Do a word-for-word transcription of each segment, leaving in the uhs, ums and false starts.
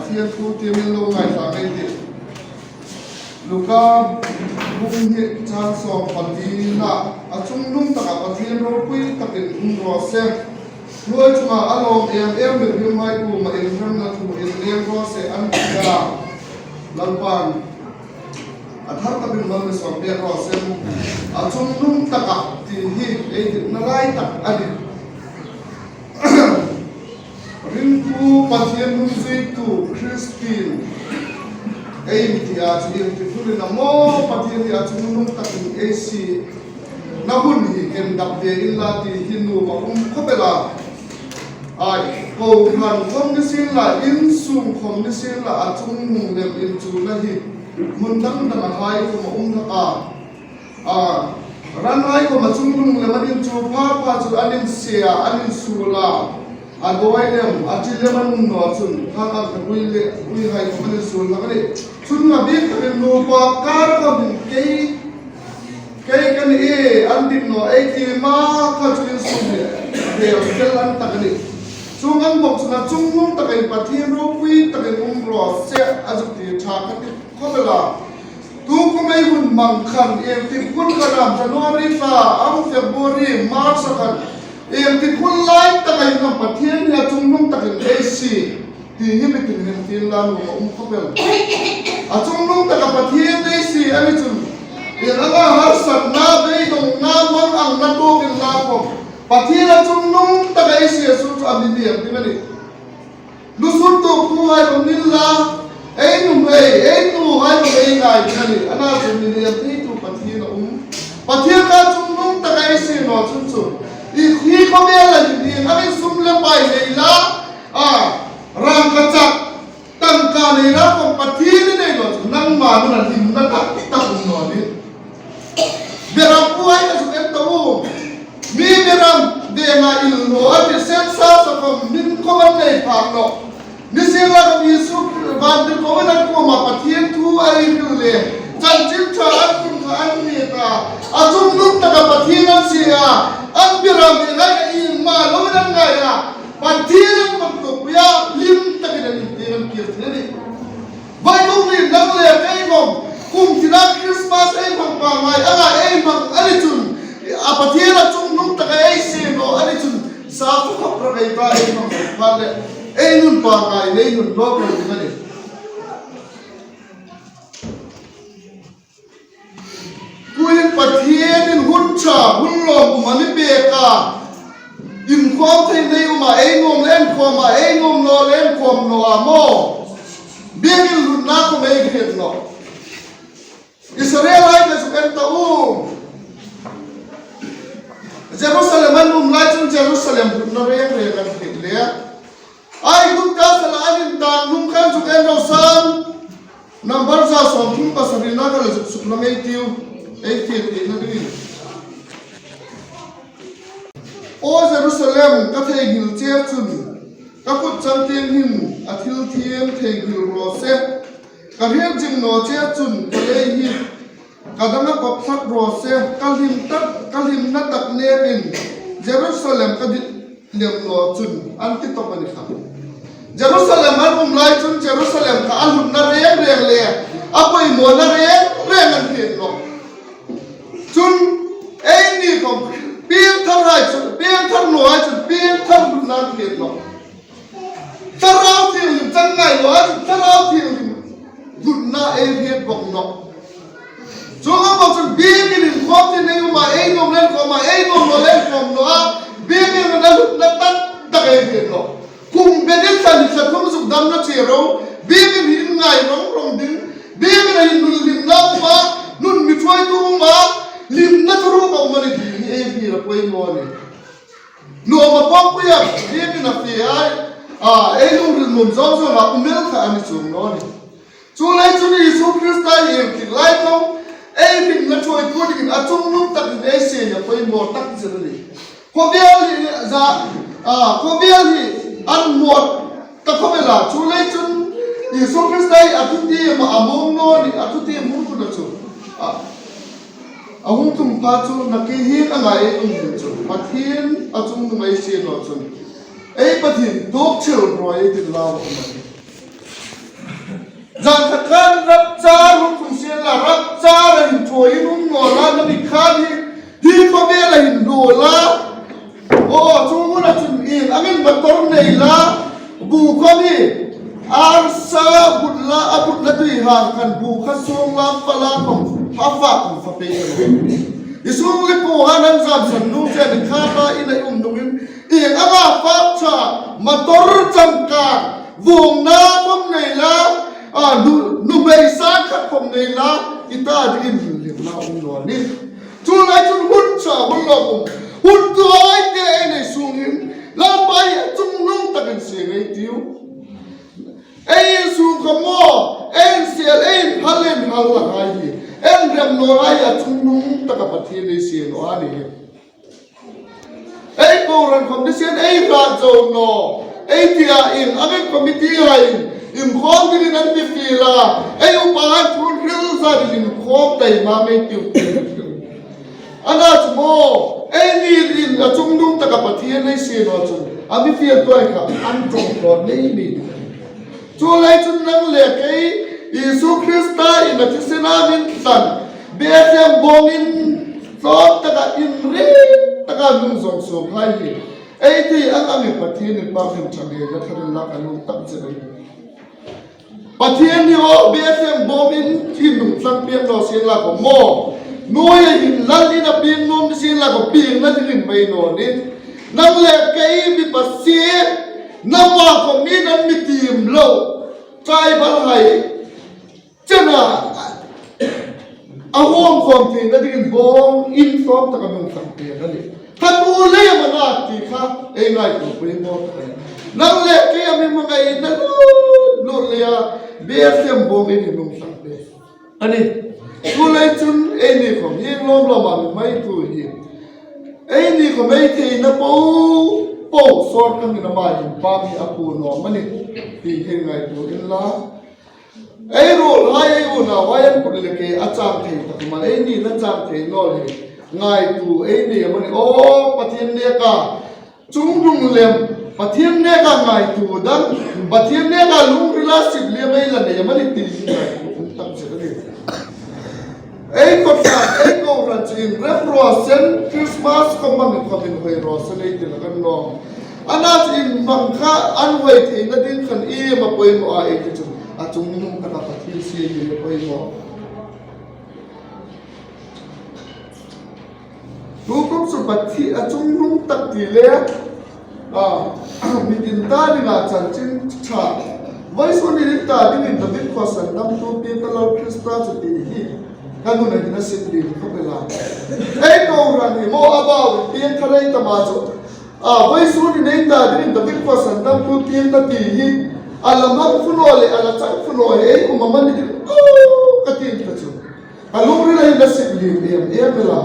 Pathian thu tiem inla ngaithla ei tih. Luka bung hni chang sawm pali na, a chungnung taka Pathien ropui takin um raw se. Hnuoi chunga a lawm em em mihriem hai kuoma inremna thu inleng raw se an ti a. Lalpan a thar takin mal mi sawm pek raw se. A chungnung taka ti hi ei titna lai tak a nih. Ringtu Pathien hnung zuitu Kristien ei ti a, chu ieng ti hun am a maw, Pathien hi a chungnung takin ei siena hun hi ken dap ve inla ti hi nuom a um khawp el a. Ai, kohran khawm ni sienla, insung khawm ni sienla, a chungnung lem inchuhna hi hmun dang dang a hai khawm a um hlak a. A, ran hai khawm a chungnung lem an inchuh pha pha chu an insie a, an insuol a. A dawi lem, a ṭi lem an um naw chun, khang ang ka pui le, pui hai khawm an insuol hlak a nih. Chun a bik takin nupa kar khawm hin kei, kei ka nih, an dik naw ei ti ma kha chu insung hi vel fel an tak a nih. Chuong ang bawk chun a chungnung takin Pathien ropui takin um raw se a zuk ti ṭha ka ti khawp el a. Tukum ei hun mang khan, ieng tik hun khan am, January thla am, February, March a khan, ieng tik hun lai taka hin am Pathien hi a chungnung takin ei sie ti hi mi tin hen tin la nuom a um khawp el. A chungnung taka Pathien ei sie a ni chun, ieng anga harsatna, beidongna, manganna tuok inla khawm, Pathien a chungnung taka ei sie suok chu a mi liam ding a nih. Lusun tuok tu hai khawm ni inla, ei nuhmei, ei nu hai khawm ei ngai ding a nih. Ana chu mi liam theitu Pathien a um. Pathien a chungnung taka ei sie naw chun chu, i hi khawvel a hin, a min sum le pai nei la, a, rangkachak, tangka nei la khawm Pathien i nei naw chun nangma nuna hlimna tak tak um naw nih. Beram puhai ka zuk en ta u. Mi beram venga inlaw a ti, sensa sa khawm min khawm an nei phak naw. Nisienlakhawm Isu vantirko an kuoma Pathien thu a hril le, chanchin ṭha an hril kha an hriet a, a chungnung taka Pathien an sie a, an beram venga iengma loin an ngai a, Pathien an pawm tuok pui a, hlim takin an intieng an kir thei a nih. Vawituk ni nang le kei khawm, kum thina Christmas ei hmang pangngai anga ei hmang a ni chun, a Pathien a chungnung taka ei sie naw a ni chun, sa khawp rak ei ta ei hmang phat le, ei nun pangngai, ei nun nawk lo ding a nih. Tuhin Pathienin hun ṭha, hun lawmum a mi pek a, inkhawm thei nei um a, ei nuom le inkhawm a, ei nuom naw le inkhawm naw a maw, biek inhlutna khawm ei hriet naw. Israelhai ka zuk en ta u. Jerusalem an um lai chun Jerusalem hlutna reng reng an hriet le. Aigupta sala an intâng hnung khan zuk en ro san. Number za sawmthum pasarina kha le zuk suklang ei tiu. Ei thiem theina dingin. Aw Jerusalem, ka theinghil che chun, ka kut changtieng hin a thil thiem theinghil raw se. Ka hriet zing naw che chun ka lei hi ka dang a kawp thlak raw se, ka hlim tak, ka hlimna tak nekin Jerusalem ka dit lem naw chun an ti tawp a ni kha. Jerusalem an um lai chun Jerusalem kha a hlutna reng reng le a pawimawna reng reng an hriet nawh. Chun eini khawm piengthar hai chu, piengthar naw hai chu, piengthar hlutna an hriet nawh. Thlarau Thienghlim chang ngai naw a, Thlarau Thienghlim hlutna ei hriet bawk nawh. Chuong ang bawk chun biekin inkhawm thei nei um a, ei nuom le inkhawm a, ei nuom naw le inkhawm naw a, biekin a hlutna tak tak ei hriet nawh. Kum benin thla hni thla thum zuk damna che ro, biekin hi inngai rawng rawng ding, biekin a hin nun hlimna um a, nun mi ṭhuoitu um a, hlimna thuruk a um a ni ti hi ei hriet a poimaw a nih. Nuom a pawmpui a, biekin a fe a, a, ei lungril nuom zawng zawng a um el kha a ni chuong naw nih. Chuleiin chun Isu Krista hi ieng tik lai khawm ei hlimna ṭhuoitu dingin a chungnung takin ei sie hi a poimaw tak zet a nih. Khawvel hi za, a, khawvel hi an mawt ta khawp el a, chuleiin chun Isu Krista hi a thutiem a, a mawng naw nih, a thutiem hung kut a chu. A, a hung tlung pha chu nakie hi a ngai ei um hin chu, Pathien a chungnung ei sie naw chun, ei Pathien tuok chil rawi ei ti lau a um a nih. Arsa butla, a butla tuihai khan bu kha sung lam pala khom, a fak khom fa pei kan. I sung le ko han an zam san nung chen kha ta in a um nungin, i anga fak cha, motor changkang, vawngna khom nei la, a, nu, nuhmei sang khat khom nei la, i ta dingin lim la um naw ni. Chu lai chun hun cha, hun lo um. Hun tuoi te ei nei sungin, Lalpa hi a chungnung takin sie ngei tiu. Ei insung kha maw, ei insiel, ei inhal, ei inhal la hai hi. Ei inrem naw hai a chungnung taka Pathien ei sie naw a ni hi. Ei kohran khom ni sien ei rat zo naw. Ei tia in, a ngen committee hai in, inkhawm dingin an mi fiel a. Ei upa hai thun hril zat in inkhawm taima ngei tiu. Ana chu maw, ei ni in a chungnung taka Pathien ei sie naw chun, a mi fiel tuoi kha, an ṭawng tlawm nei ni. Chu lai chun nang le kei, Isu Krista in a thisena min tlan, Bethlehem bawngin tlawm taka inri taka nung zawng suok hai hi. Ei ti ang angin Pathien inpakna ṭhang hi la tharin lak a nung tam che dai. Pathien ni aw, Bethlehem bawngin inhung tlang pieng naw sien la khom maw. Nuoi hin lal in a pieng nuom ni sien la khom piengna dingin mei naw ni. Nang le kei mi pasie, nangma khom mi nan mi tiem lo. Tribal hai. Chena, a huom khom theina dingin bawngin tlawm taka nung tlang pieng a ni. Kha tu le mana ti kha, ei ngaituo pui maw. Nang le kei a mi hmangaina lut lut leia, Bethlehem bawngin inhung tlang pieng a ni. Chu lai chun ei ni khom hi lawm lawm a mi hmai tu hi. Ei ni khom ei theina po po sawr kan ni na mai pa mi a pu naw mani. Ti hi ngaituo in la. Ei ruolhai, ei unauhai an kut le ke a chang thei tak man, ei ni na chang thei naw le. Ngaituo ei ni a mani. O, Pathien neka chungnung lem, Pathien neka ngaituo dang, Pathien neka lungrila sip lem ei la nei a mani ti ngaituo tak che a ni. Ei khawtlang, ei kohran chu inrem raw se, Christmas khom hmangin khom inhoi raw se ei ti la kan naw. Ana chu inhmang kha, an hoi theina ding khan iem a poimaw a ei ti chu. A chungnung taka Pathien sie hi a poimaw. Tu kum chu Pathien a chungnung tak ti le, a, mi tin ta dinga chanchin ṭha. Vawisun ni tin ta dingin David khuo sandamtu pieng ta lo Krista chu ti hi. Ka nuna hin a sip ding khop el a. Ei kohran hi maw a bau pieng thar ei ta ma chu. A, vawisun ni nei ta dingin David khuo sandamtu pieng ta ti hi. A la hmang fu naw le, a la chang fu naw hi ei um a mani ding. O, ka ti ta chu. Ka lungrila hin a sip lim em em el a.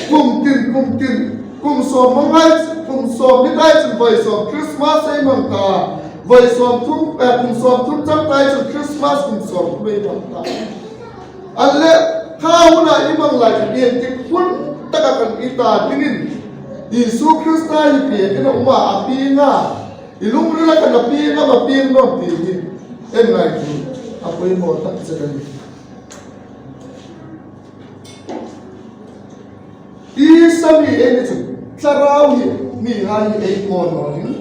Kum tin, kum tin, kum sawm hmang hai, kum sawm ni tai chun vawi sawm Christmas ei hmang ta. Vawi sawm thum, eh, kum sawm thum chang tai chun Christmas kum sawm thum ei hmang ta. An le, kha huna i hmang lai chu ieng tik hun taka kan i ta dingin Isu Krista hi pieng in a um a, a pieng a. I lungrila kan a pieng a, a pieng naw ti hi. En ngai chu, a poimaw tak che a ni. Tisa mi ei ni chu, thlarau hi, mihai hi ei maw naw ni.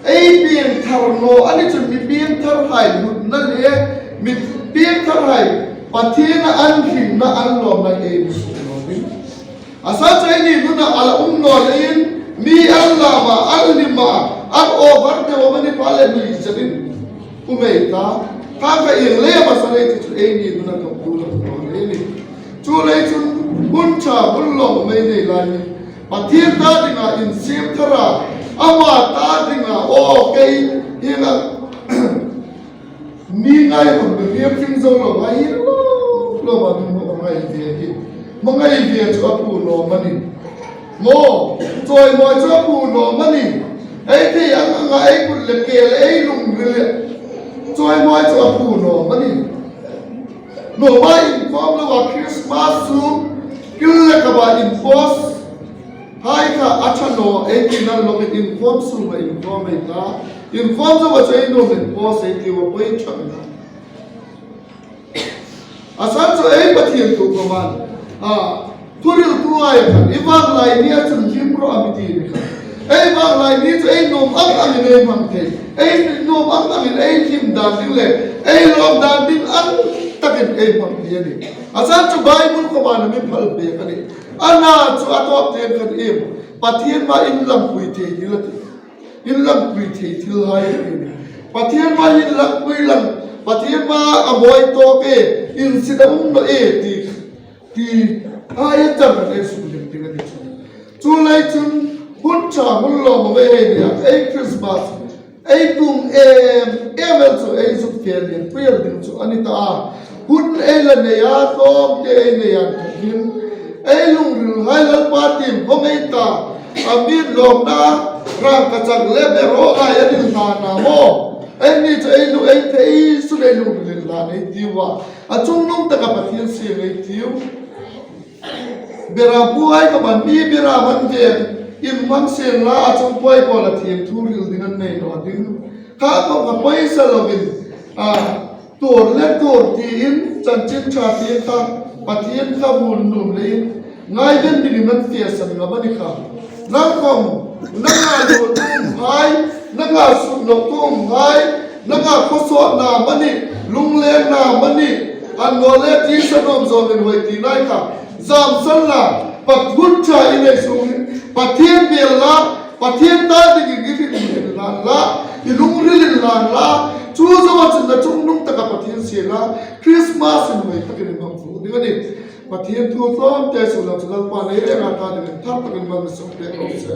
Ei pieng thar naw a ni chun mi pieng thar hai lutna le, mi pieng thar hai Pathien a an hringna an lawmna ei ni naw ni. A sa chu ei ni nuna a la um naw leiin, mi an lam a, an lim a, an over deu a mani pa le mi chanin. Um ei ta, kha ka ieng lei a masa nei ti chu ei ni nuna ka pu lo lo nei ni. Chu lei chun hun ṭha hun lawm ei nei lai ni. Pathien ta dinga insiem thar a, ama ta dinga aw kei hienga mi ngai hon mi hriet hring zo lo ngai hi lo lo ma ding mo ngai ve hi. Mo ngai ve chu a pu lo ma ni. Maw, chawimawi chu a pu naw mani. Ei thei ang anga ei kut le ke le ei lungril le. Chawimawi chu a pu naw mani. Nuhmei inkhawm loa Christmas chu kil le kaba inpost hai kha a ṭha naw ei ti nal loin inkhawm sunga inkhawm ei ta. Inkhawm zoa chu ei nuom inpost ei ti a poi ṭhak naw. A san chu ei Pathien thu khawm an. A, thuhriltu ai khan, i vanglai nia chun hlim rawh a mi ti ni kha. Ei vanglai ni chu ei nuom ang angin ei hmang thei. Ei nuom ang angin ei hlim dan ding le ei lawm dan ding ang takin ei hmang thei a nih. A chang chu Bible khawma mi phal pek a nih. A na chu a tawp tieng khan iem, Pathien hmaa inlangpui thei thil a tih. Inlangpui thei thil hai a nih. Pathien hmaa inlangpui lang, Pathien hmaa a mawi tawk e, insit a um naw e ti, ti hai a chang kan ei suk ding ding a nih chu. Chu lai chun hun ṭha hun lawm a ve hei nia, ei Christmas ei tum em em el chu ei zuk fel ding, fel ding chu a ni ta a. Hun ei la nei a, tlawmte ei nei an thakin ei lungril hai Lalpa tim khom ei ta. A mi lawmna rangkachak le berawng hai a hril hlan a maw? Ei ni chu ei lu ei thei sun ei lungril hlan ei tiu a. A chungnung taka Pathien sieng ei tiu. Beram bu hai ka ban mi beram an ven, inhmang sien la, a chungpuai kuoma thiemthu hril ding an nei naw ding. Kha khom kha poisa lovin, a, tuor le tuor tiin chanchin ṭha tiin kha Pathien kha mun num leiin ngaiden dingin an fiel san ngam a ni kha. Nang khom, nanga lu tum hai, nanga suk lo tum hai, nanga khawsawtna amanih, lunglenna amanih, annawleh tisa nuom zawngin hoi ti nai kha zam san la, Pathien ṭha i nei sungin Pathien bel la, Pathien ta dingin i hril inhlan la, i lungril inhlan la, chu zoa chun a chungnung taka Pathien sienga Christmas inhoi takin i hmang fuk ding a nih. Pathien thu tlawmte suklang chu Lalpan ei renga ta dingin thar takin mal mi sawm pek raw se.